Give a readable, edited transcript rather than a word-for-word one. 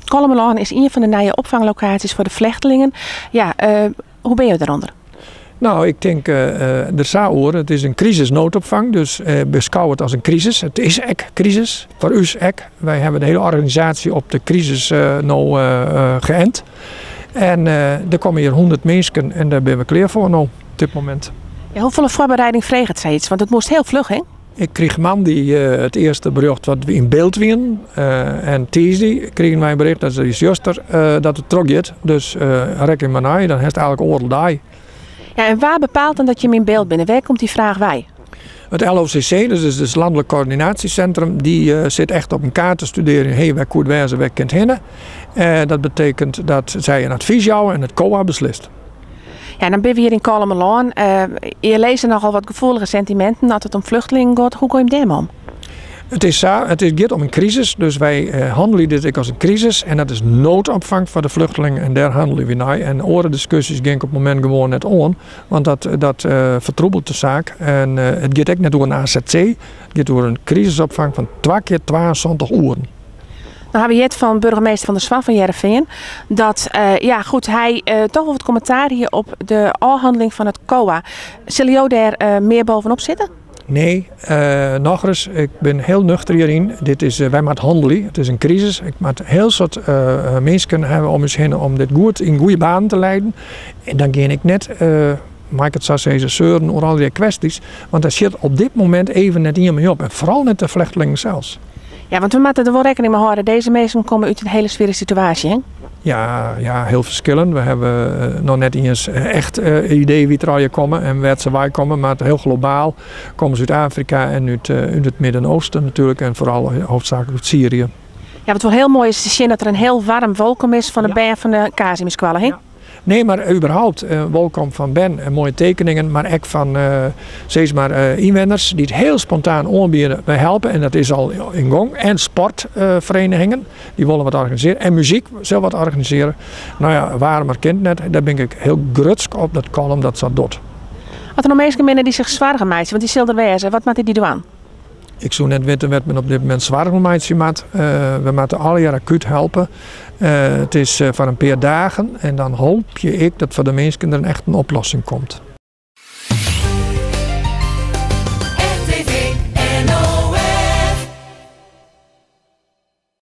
Kollumerlân is ien fan de nije opfanglokaasjes foar de flechtlingen. Ja, hoe binne jo dêrûnder? No, ik tink der sa oer. It is in krisisnoodopfang, dus beskou it as in krisis. It is ek krisis, foar ús ek. Wy hawwe de hiele organisaasje op de krisis no geënt. En der komme hjir 100 minsken en dêr binne we klear foar no, op dit momint. Ja, hoefolle foarbereiding freget sayts? Want it moast hiel fluch, hè? Ik krige moandei it earste berjocht dat we yn byld wienen. En tiisdei krigen wy in bericht, dat is juster, dat it trochgiet. Dus rekkenje mar nei, dan hast eigentlik oardel dei. Ja, en wa bepaalt dan dat jim yn byld binne? Wêr komt dy fraach wei? It LOCC, dus is het Landelijk Coördinatiecentrum, dy sit echt op in kaart te studearjen. Hé, wêr koe it wêze, wêr kin it hinne? Dat betekent dat sy in advys jouwe en it COA beslist. Ja, en dan binne we hjir yn Kollumerlân. Je lizze nochal wat gefoelige sentiminten as it om flechtlingen giet. Hoe gean je dêrmei om? It is sa, it giet om in krisis, dus wy hannelje dit ek as in krisis. En dat is noodopfang foar de flechtlingen en dêr hannelje wy nei. En oare diskusjes gean ik op it momint gewoan net oan, want dat fertroebelt de saak. En it giet ek net oer in AZC, it giet oer in krisisopfang fan twa kear 72 oeren. No hawwe we heard fan burgemeester Van der Zwan fan Hearrenfean dat ja, goed, hy toch wol wat kommentaar hie op de ôfhanneling fan it COA. Sille jo dêr mear bovenop sitte? Nee, nochris, ik bin hiel nuchter hjiryn. Dit is, wy moatte hannelje, it is in krisis. Ik moat hiel soad minsken hawwe om ús hinne om dit goed yn goede banen te leiden. En dan gean ik net, mei ik it sa sizze, seuren oer allegear kwestjes. Want dêr sjit op dit momint even net ien mei op. En foaral net de flechtlingen sels. Ja, want we moatte der wol rekkening mei hâlde. Dizze minsken komme út in hiele swiere situaasje, hè? Ja, ja, hiel ferskillend. We hawwe noch net iens echt idee wie't der allegear komme en wêr't se wei komme, mar hiel globaal komme se út Afrika en út it Midden-Oosten natuerlik en foaral hoofdzaaklik út Syrië. Ja, wat wol hiel moai is te sjen dat der in hiel waarm wolkom is fan de bern fan de Casimiskoalle, hè? Ja. Nee, mar überhaupt wolkom fan bern en moaie tekeningen, mar ek fan sis mar ynwenners dy't hiel spontaan oanbiede wy helpe en dat is al yn gong. En sportverenigingen dy wolle wat organisearje en muzyk sil wat organisearje. No ja, waarmer kin it net. Dêr bin ik hiel grutsk op dat Kollum dat sa docht. As der no minsken binne dy't sich soargen meitsje, want dy sil der wêze, wat moatte dy dwaan? Ik soe net witte wêr't men op dit momint soargen meitsje moat. We moatte allegear akút helpe. It is foar in pear dagen en dan hoopje ik dat foar de minsken der echt in oplossing komt.